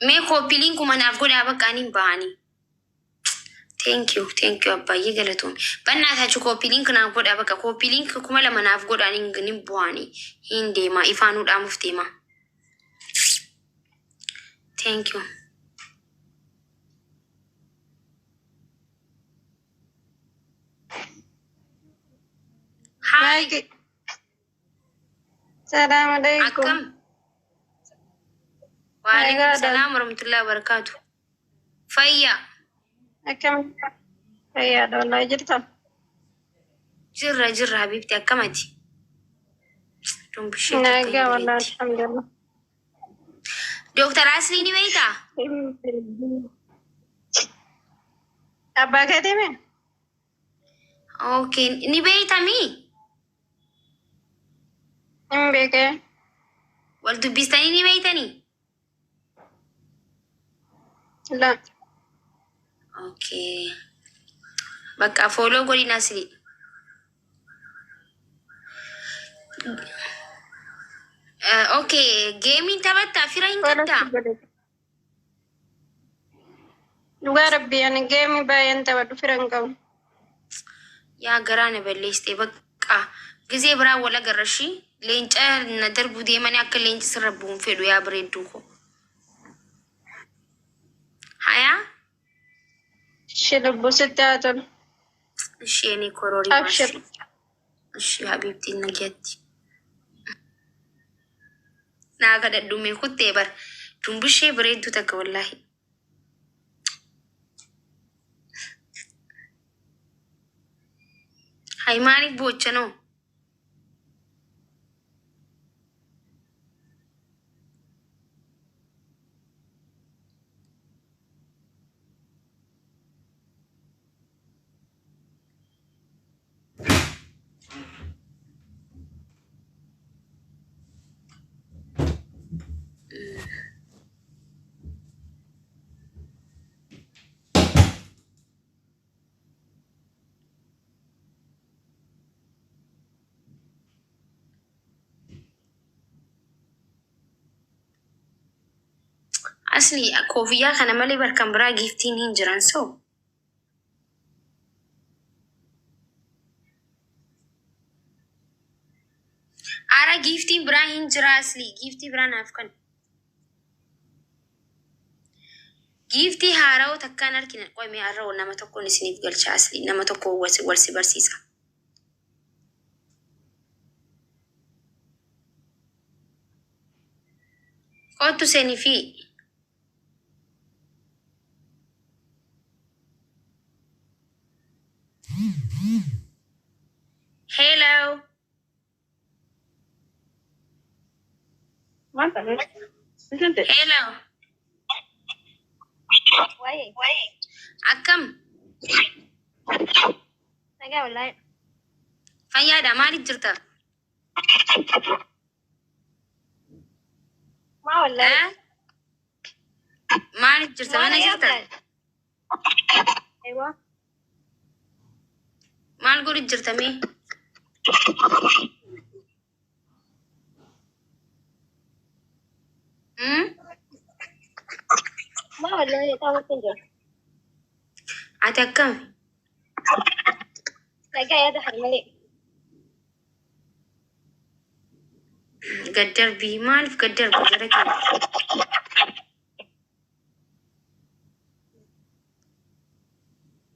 Mee copy link naaf godhaa bakka ani hin bahanii. Thank you, thank you abbaay'ee galatoomi. Bannaatachu copy link naaf godhaa bakka copy link 2000 naaf godhaa ni bu'anii hin deema ifaanuu dhaamuuf deema. Thank you. Hi. Maaki. Salaam alaikum. Akkam? Waalaikum Nagaadha. salaam warahmatullahi wabarakatuh. Fayyaa. Akkam fayyaadha wallahi jirta. Jirra jirra habibti akkamati? Dumbishee takka hin Nagaa wallahi bareeddi. alhamdulillah. Dooktar Aslii ni beektaa? Abbaa keetii mee? Okay, ni beektamii? Hin beekee. Wal dubbistanii ni beektanii? La. Okay. Bakka follow godhin Aslii. Okay, geemiin taphattaa fira hin Follow qabdaa? si godhe. Dhugaa rabbii ani geemii baay'een taphadhu fira hin qabu. Yaa garaa na balleessite bakka gizee biraa wal agarra ishii leenca na darbuu deemanii akka leenci sirra bu'uun fedhu yaa bareedduu koo. Hayaa Shi lubbuu sitti haa tolu. isheen kororii Abshir. maashii ishii habiibtiin nagatti. Naa kadhadhu mee kuttee bar dumbishee bareedduu takka wallaahi. Hay maaliif boochanoo? Asli koofiyyaa kana malee barkan biraa giiftiin hin jiran so. Ara giiftiin biraa hin jira asli giiftii biraa naaf kan. Giiftii haarawoo takkaan argina qoy mee har'a nama tokkoon isiniif galcha asli nama tokko wal si barsiisa. Kottu seenii fi hello. Hello. Waa'ee Akkam nagaa wallaahi fayyaadha maaliif jirta? maa wallaahi Eh? Maaliif jirta? maa Mana jirta? nagaa Aywa Maal godhu jirta mee? Hmm? maa wallaahi taa'uutti hin jiru Ati akkam? nagaa yaada kan malee Gad darbii maaliif gad darbu jara keenya?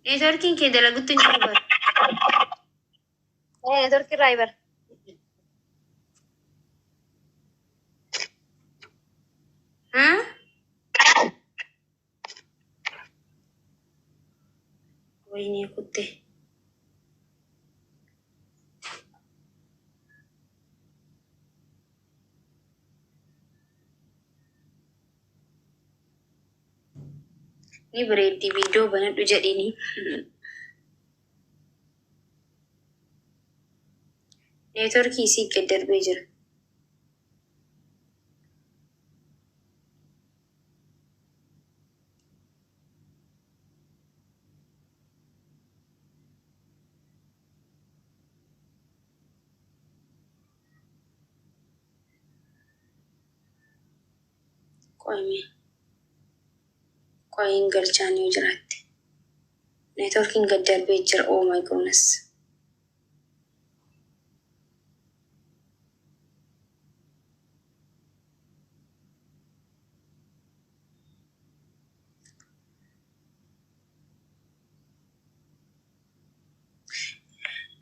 Neetworkiin kee dalagutti hin jiru bara. Ee neetworkii irraa bara Hmm? Waynee kutte. Ni bareeddi viidiyoo banadhu jedhini. Neetworkii isii gad darbee jira. Qoy mee. Qoy hin galchaan yoo jiraatte. Neetworkiin gad darbee jira. Oh my goodness.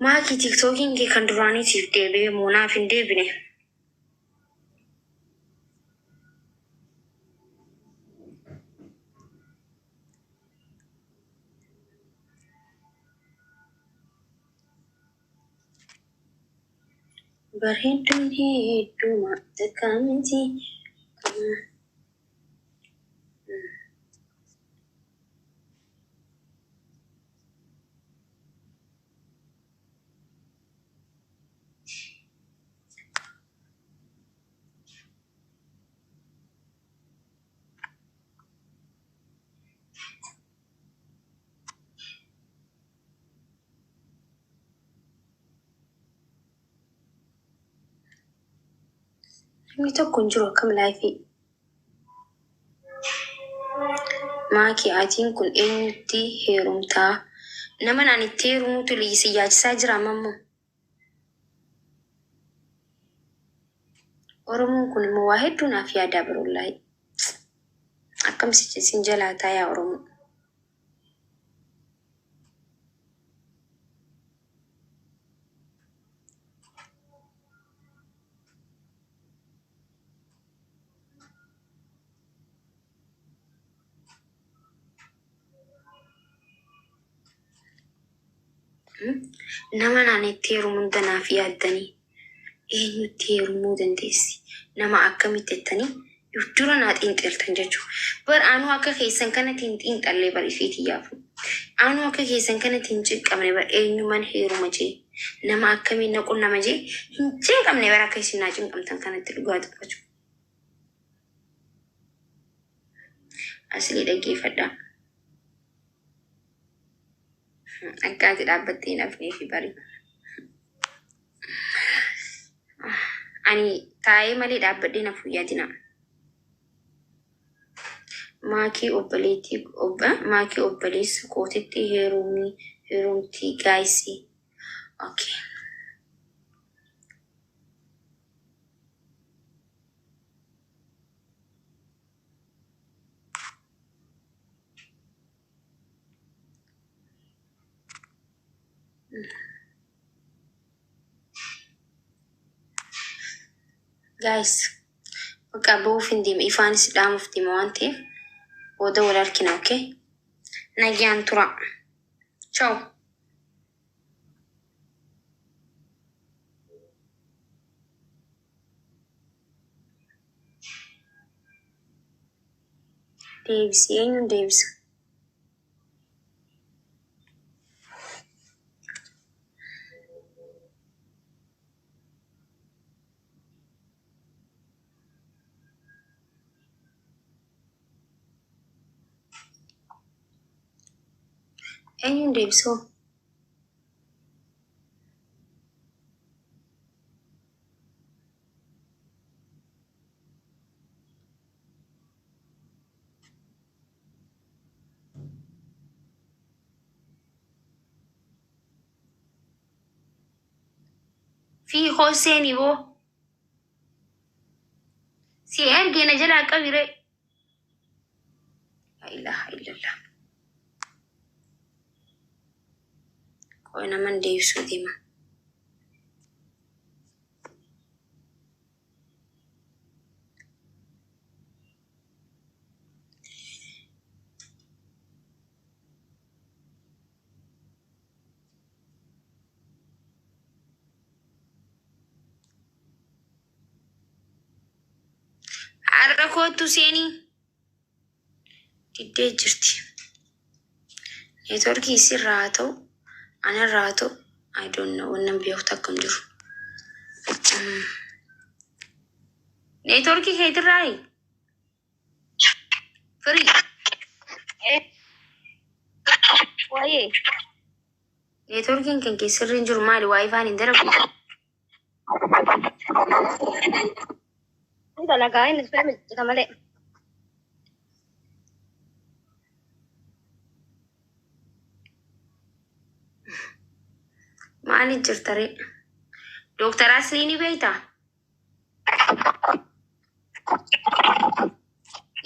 Maakii tiiktookiin kee kan duraaniitiif deebi'ee moo naaf hin deebine? Bareedduun hedduma takka miti. Namni tokko hin jiru akkam live. Maakii atiin kun eenyutti heerumtaa? Nama naan itti heerumutu si yaachisaa jira amma immoo. Oromoon kun immoo waa hedduu naaf yaadaa barullaahi. Akkam sin jalaataa yaa Oromoo. Nama naan itti heerumu hunda naaf yaaddanii eenyutti heerumuu dandeessi? Nama akkamitti jettanii dura naa xiinxaltan jechuudha. Bar anuu akka keessan kanatti hin xiinxallee bar ifiitii yaafu. Anuu akka keessan kanatti hin cinqamne bar eenyuman heeruma jee nama akkamii na qunnama jee hin cinqamne bar akka isin naa cinqamtan kanatti dhugaa dubbachuu. Asilii dhaggeeffadhaa. Akka ati dhaabbattee hin hafnee fi bari. Ani taa'ee malee dhaabbadhee na fuyyaadina. Maakii obboleettii obba maakii obboleessa kootitti heerumii heerumtii guys. Okay. Guys, bakka bahuuf hin deeme ifaanis dhaamuuf deema waan ta'eef booda wal argina, okay? Nagaan tura. Ciao. Deebisi, eenyuun deebisa? Eenyuun deebisoo? Fi Hosseeni boo. Si ergee na jalaa qabire. La ilaha illallah. Qoy naman deebisuu deema. Har'a kootu seenii diddee jirti. Neetworkii isirraa haa ta'u, anarraa haa ta'u, I don't know, wannan beeku takka hin jiru. Neetworkii keetirraayi? Firii. Waa'ee. Neetworkiin kan kee sirrii hin jiru maali? WiFi'n hin dalagu? Ni dalagaa inni dhufee mijjita malee. Maaliif jirta ree? Dooktar Aslii ni beektaa?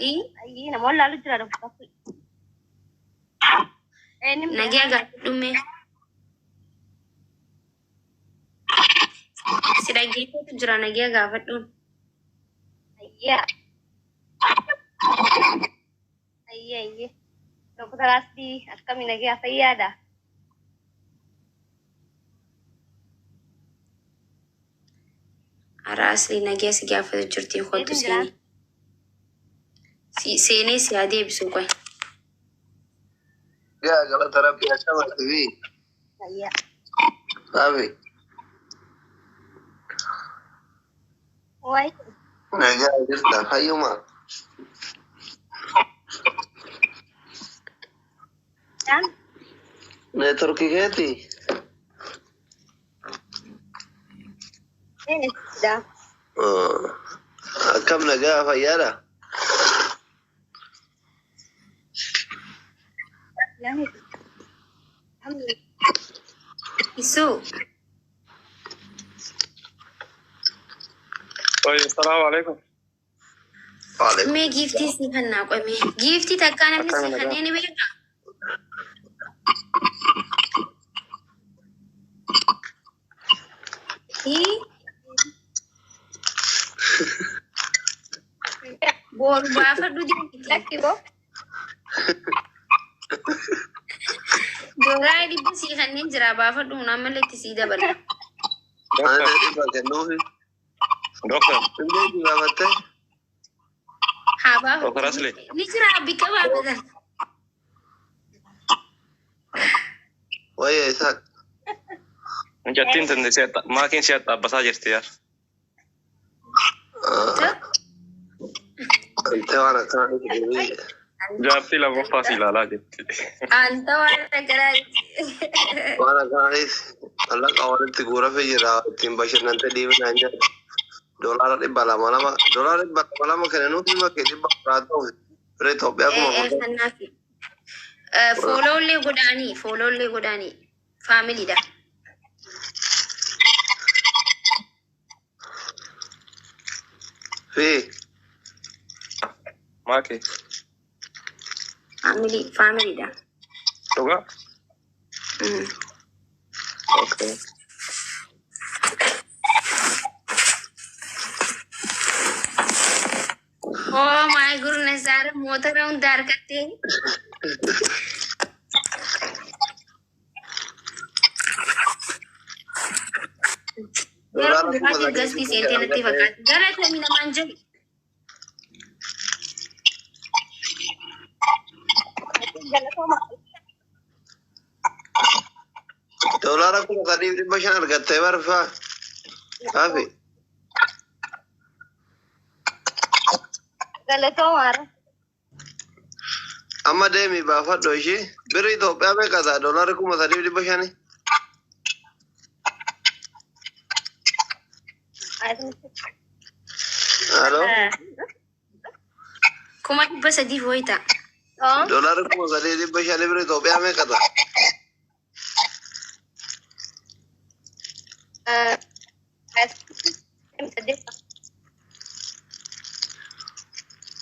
Ii? Ayyee nama wallaalu jira doktor. Eenyu Nagaa gaafadhu mee. Si dhaggeeffatu jira nagaa gaafadhu. Ayyee. Ayyee ayyee. Doktor Aslii akkami nagaa fayyaadha? Hara Aslii nagaa si gaafatu jirti kottu Eetiin jira. seenii. Si seenee si haa deebisu qoy. Yaa galata rabbi akkamati fi Fayyaa. Abi Wayi. nagaa jirta fayyuma Daan. neetworkii keeti Eenyu dha? Akkam nagaa fayyaadha. Namni. Alhamdulillah. Isuu طيب السلام عليكم. Waalaikum. Mee giiftii si kannaa qoy mee. Giiftii takkaa namni si Akkam nagaa. kannee ni beekaa? Ii? Boru baafadhu deemti. Lakki boo. Doolaa dhibba sii kanneen jira baafadhu ammallee itti sii dabala. Ani دكتور dhibba kennuufi. دكتور Dhibba gaafatte Haa دكتور baafadhu. أسلي Ni jira bikka baafatan. wayya isaaq. Mucattiin tun maakiin si dhaabbataa jirti yaar. Ante waan akkana dhufi. Jaartii lammaffaa si ilaalaa jirti. Anta waan akkanaa. Waan akkanaanis mallaqa walitti guurafe jira ittiin bashannante dhiibinaan jedhu. Doolaara dhibba lama lama doolaara dhibba lama lama kennanuufi makkee dhibba afuraa ta'u bira Itoophiyaa kuma Ee afur. kanaafi. Fooloollee godhaanii fooloollee godhaanii faamiliidha. Fi Maakii Faamilii faamiliidha. dhugaa? Okay. Oh my goodness, Sara motora hunda harkattee. Yeroo doolaara kuma dhugaatiin sadii gastii seentee natti fakkaata. Galatoomi namaan jedhu. Galatooma. Doolaara kuma sadii dhibba shan argattee barfaa. Afi Galatooma. Amma deemi baafadhu ishee birri Itoophiyaa meeqa ta'a doolaarri kuma sadii dhibba shani? Halo. Kuma dhibba sadiif wayi ta'a. Doolaarri kuma sadii dhibba shani birri Itoophiyaa meeqa ta'a?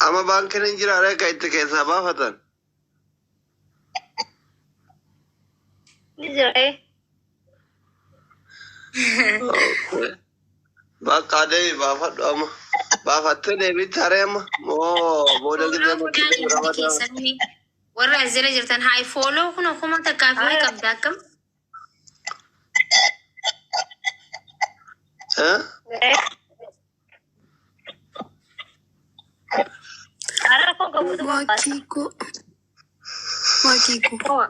Amma baankiin hin jiraare akka itti keessaa baafatan. Ni jira. Bakka deemi baafadhu amma. Baafattee deebiitti haree amma. Moo booda Follow gisee godhaanii hundi keessanii warra as jala jirtan haa follow kun kuma takkaa fi wayi qabda akkam. Eh? Wakiko. Wakiko.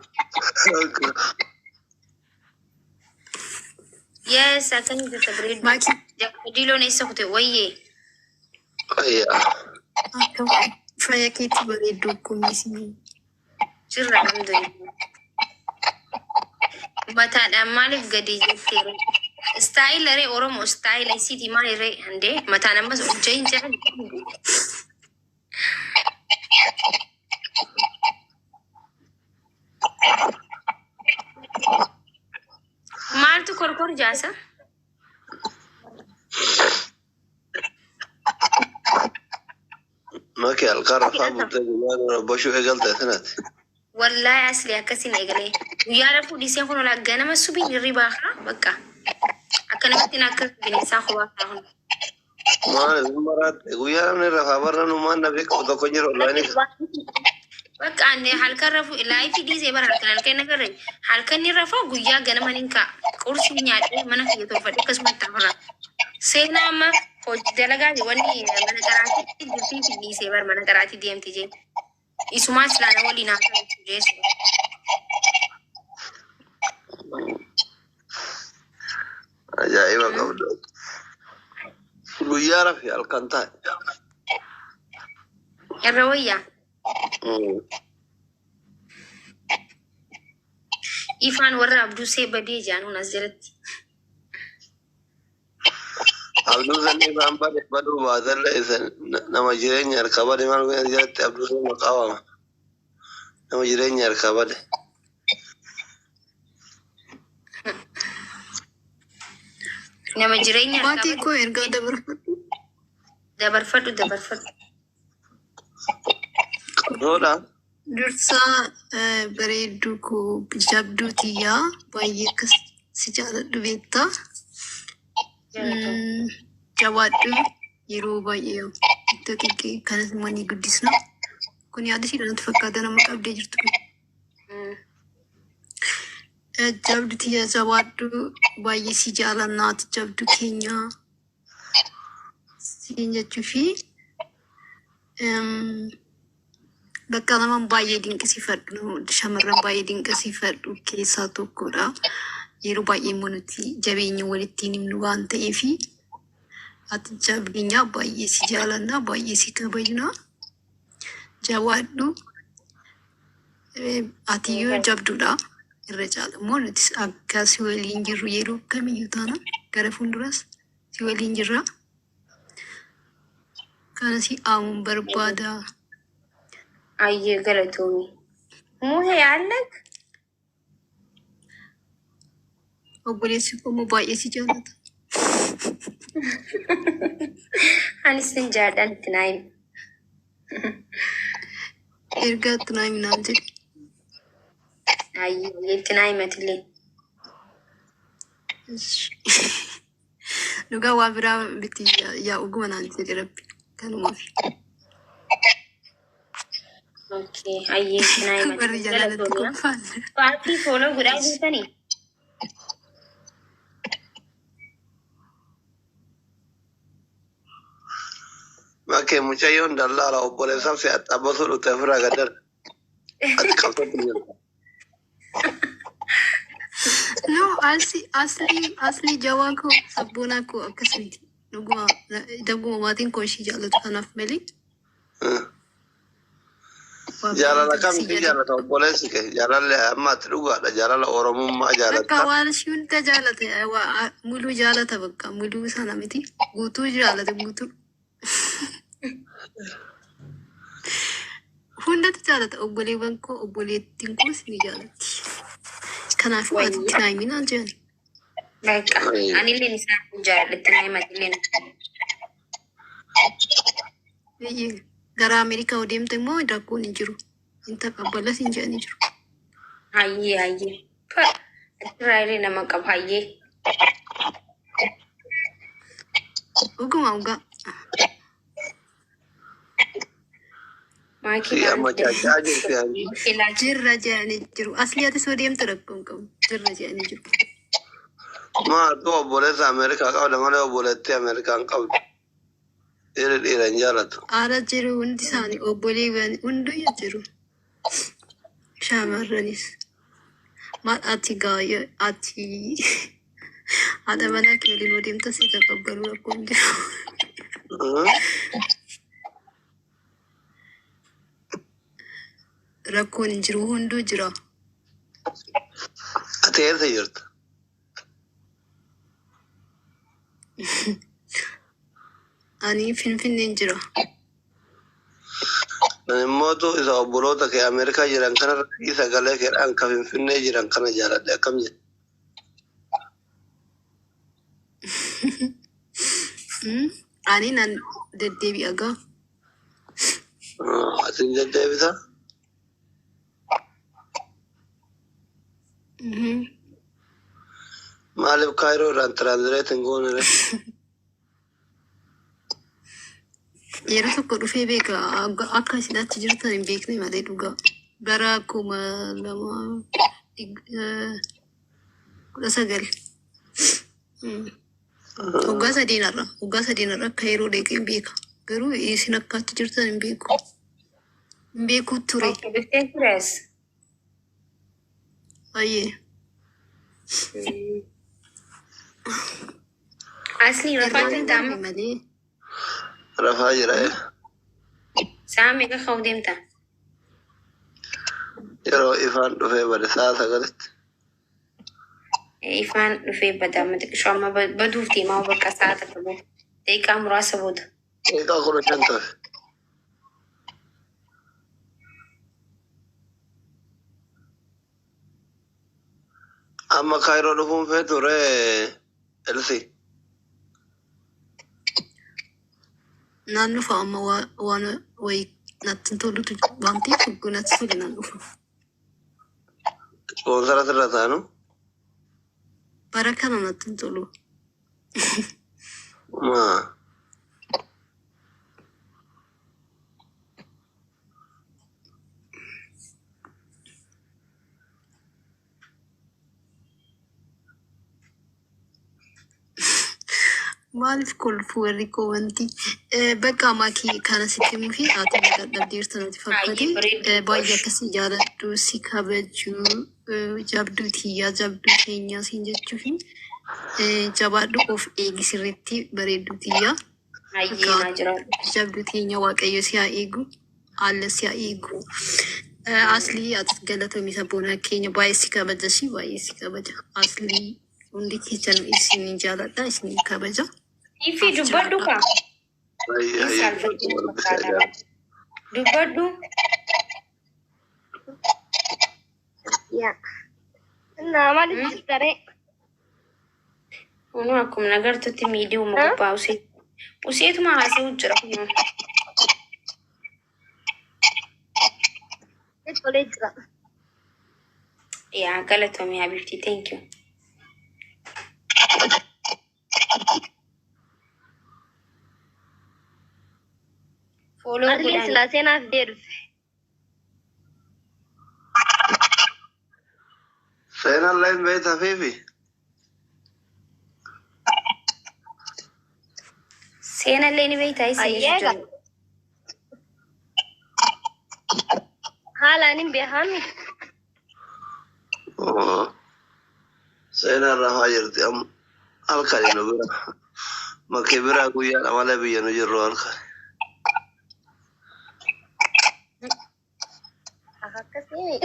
Yes, akkam jirta bareedu. Maki. Diiloon eessa kute wayyee. Ayyaa. Akkam fayyaa keetti bareedduu kunis. Jirra alhamdulillah. Mataadhaan maaliif gadi jettee? Istaayila ree Oromoo istaayila isiitii maali ree handee mataan ammas hojjaa hin jiran. Maaltu jaasa. Maki halkan rafaa bultee guyyaa rabbashuu eegalte sanatti. Wallaahi asli akkasin eegalee. Guyyaa rafuu dhiisee kun olaa ganama subiin hirribaa haa bakka. Akka namatti akka bineensaa kophaa haa kun. Maal maraatti guyyaa namni rafaa barra numaan nafii qabu tokko jiru onlaayinii. Bakka ani halkan rafuu laayifii dhiisee bara halkan halkan agarre halkan ni rafaa guyyaa ganama ni ka'a. Qursii nyaadhee mana kiyya tolfadhe akkasumatti hafara. Seenaa amma hojii dalagaa wanni mana qaraatii jirtii fi dhiisee bara mana qaraatii deemti jee. Isumaa silaana waliin haa ta'u jeesu. Ajaa'iba qabdu. Guyyaa rafi halkan taa'e. Irra wayyaa. Ifaan warra Abdusee badee jaan as jalatti. Abduu sanni ifaan bade baduu baatellee isa nama jireenya harkaa bade maal godhan jalatti Abduu sanni maqaa waama. Nama jireenya harkaa bade. Nama jireenya harkaa Maatii bade koo ergaa dabarfadhu. dabarfadhu dabarfadhu. Qabsoodha. Dursaa bareedduu koo jabduu tiyyaa baay'ee akkas si jaaladhu beektaa. Jabaadhu yeroo baay'ee iddoo xiqqee kanas immoo ni guddisna. Kun yaada isheedha natti fakkaata nama qabdee jirtu kun. Jabduu tiyya jabaadhu baay'ee si jaalannaa ati jabduu keenya siin jechuu fi bakka naman baay'ee dinqisiifadhu shamarran baay'ee dinqisiifadhu keessaa tokkodha. Yeroo baay'ee immoo nuti jabeenya walitti himnu waan ta'eef ati jabeenyaa baay'ee si jaalannaa baay'ee si kabajnaa jabaadhu. Atiyyuu jabduudha. Irra caala immoo nutis akka si waliin jirru yeroo kamiyyuu taana gara fuulduras si waliin jirra. Kana si aamuun barbaada. Ayyee galatoomi. Muhee allak Obboleessi koo immoo baay'ee si jaalata. Anis sin jaalladha itti naa himi. Ergaa itti naa himi naan jedhe. Ayyee itti naa himatillee. Dhugaa waa biraa miti yaa oguma naan jedhe rabbi kanumaaf. Okay ayyee itti naa Warri himatillee jaalalatti galatoomi. kolfaan. Paartii follow godhaa jirtanii? Makee mucayyoon dallaala obboleessaaf si axxabbasuu dhufte ofirraa gaddara. Ati qabsootti jirta. No, asli asli asli jawaa koo sabboonaa koo akkas miti. Dhuguma dhuguma maatiin koo ishii jaallatu kanaaf malee waa Jaalala biraatti kam si si jaalladha. jaalata obboleessi kee? Jaalalli amma ati dhugaadha. Jaalala Oromummaa Bakka jaalatta. waan ishii hunda jaalate waa muluu jaalata bakka muluu sana miti guutuu jaalate guutuu. Hundatu jaalata obboleewwan koo obboleettiin koos ni jaalatti. Kanaafuu ati itti naa himi naan jedhan. Bakka anilleen isaan jaalladha itti naa himatillee. Biyyi gara Ameerikaa yoo deemte immoo rakkoon hin jiru. Hin taqabbalas hin jedhanii jiru. Hayyee hayyee. Achirraa illee nama qaba hayyee. Dhuguma dhugaa. Maakii Si amma caacaa jirti ani. Jirra jedhanii jiru. Asli ati soo deemte rakkoon qabu. Jirra jedhanii jiru. Maatu obboleessa Ameerikaa qabda malee obboleettii Ameerikaa hin qabdu. Dhiirri dhiira hin jaalatu. Haala jiru hundi isaanii obboleewwan hunduyyuu jiru. Shamarranis. Maal ati gaayya ati haadha manaa kee waliin yoo deemte si taqabbalu rakkoon jiru. Rakkoon hin jiru hunduu jira. Ati eessa jirta? Ani Finfinneen jira. Ani immootu isa obboloota kee Ameerikaa jiran kanarra sagalee keedhaan ka Finfinnee jiran kana jaaladhe akkam jedhe. Ani nan deddeebi'a gaa. Asin deddeebisa? Maaliif Kaayiroo irraan translate hin goone ree? Yeroo tokko dhufee beeka akka isin achi jirtan hin beekne malee dhugaa. Bara 2019. Waggaa sadiinarra waggaa sadiinarra akka yeroo deeqee hin beeka. Garuu isin akka achi jirtan hin beeku. Hin beeku ture. Okay, dhuftee tures. Baay'ee. Asli rafaa Irraan jirta darbe amma? malee. Rafaa jira. Sa'a meeqa ka'uu deemta? Yeroo ifaan dhufee bade sa'a 9tti. Ifaan dhufee bada amma xiqqishoo amma baduuf deemaa bakka sa'a takka booda. Daqiiqaa muraasa booda. Daqiiqaa 15 tafe. Amma Kaayiroo dhufuun feetu ree Elsi? Naan dhufa amma waan wayii natti hin tolutu waan ta'eef hogguu natti tole naan dhufa. Sponsor sirra taanu? Bara kana natti hin tolu. Maa? Maaliif kolfu warri koomantii? Bakka makii kana sitti himuu fi ati na dadhabdeerta natti fakkaate. Baay'ee bareedu. Baay'ee akkasii jaaladhu si kabaju jabduu tiyyaa jabduu teenyaa siin jechuu fi jabaadhu of eegi sirriitti bareedduu tiyyaa. Baay'ee naa jiraadhu. Jabduu teenya Waaqayyo si haa eegu. Haala si haa eegu. Aslii ati galatoomi sabboonaa keenya baay'ee si kabaja si baay'ee si kabaja. Aslii hundi keessan isin jaaladha isin kabaja. Ifi dubbadhu kaa. Baay'ee Hin hayyee saalfatiin fakkaata. Dubbadhu. Yaa. Naa maaliif jirtaree? Kunoo akkuma nagartutti miidiyooma gubbaa usee. Useetuma haasa'u jira kunoo. Tolee jira. Yaa galatoomi habibti, thank you. Follow Asliin godhaan. silaa seenaaf dee dhufe. Seenaan leen beektaa fiifi? Seenallee ni beektaa isin Ayyee jechuudha. Haalaan hin beekami. Seenaan rafaa jirti amma halkani nu bira. Makkee biraa guyyaadha malee biyya nu jirru halkani. Akkasii.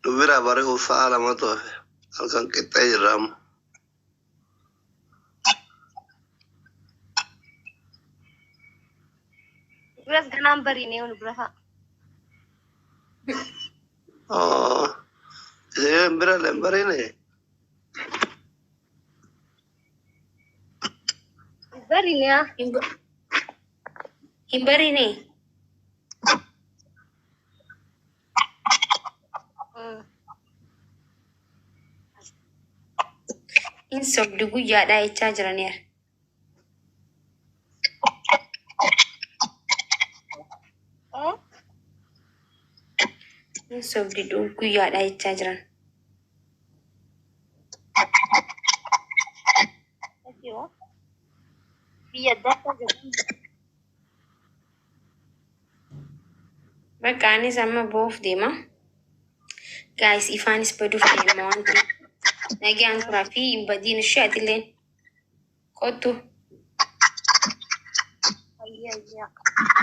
Nu biraa bari'uuf sa'a 2tu hafe. Halkan qixxee jirra amma. Biras ganaan bariinee nu bira fa'a. Isin bira leen bariine? Bariinee haa. Hin bariine. Hin sobdi guyyaadhaa jechaa jiraniira. Hin sobdi guyyaadhaa jechaa jiran. Biyya adda addaa jiru. Bakka anis amma ba'uuf deema. Guys, ifaanis baduuf deema waan ta'eef. Nagaan turaa fi hin badiin ishee atilleen. Kottu. Ayyee ayyee.